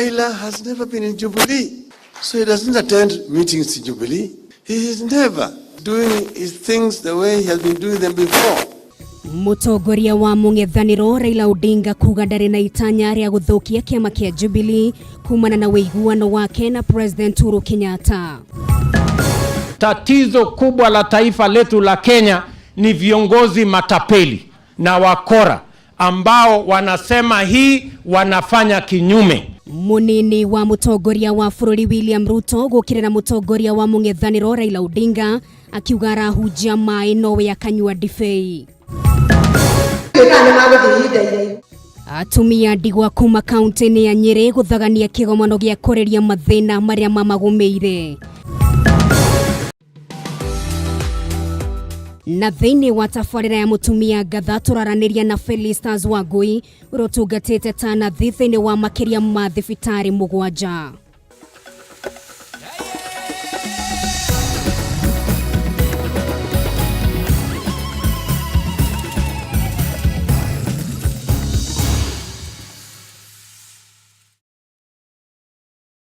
Raila has never been in Jubilee, so he doesn't attend meetings in Jubilee. He is never doing his things the way he has been doing them before. Mũtongoria wa mũng'ethanĩro Raila Odinga kuga ndarĩ na itanya rĩa gũthũkia kĩama kĩa Jubilee kumana na ũiguano wake na President Uhuru Kenyatta. Tatizo kubwa la taifa letu la Kenya ni viongozi matapeli na wakora ambao wanasema hii wanafanya kinyume. Munini wa mũtongoria wa bũrũri William Ruto gũkĩrĩra mũtongoria wa mũng'ethanĩro Raila Odinga akiuga arahunjia maĩ nowe akanyua ndibei. Atumia ndigwa kuma kaunti-inĩ ya Nyĩrĩ gũthagania kĩgomano gĩa kũrĩria mathĩna marĩa mamagũmĩire. Na thĩinĩ wa tabarĩra ya mũtumia ngatha tũraranĩria na Felistas Wangui ũrĩa ũtungatĩte ta nathi thĩinĩ wa makĩria ma thibitarĩ mũgwanja.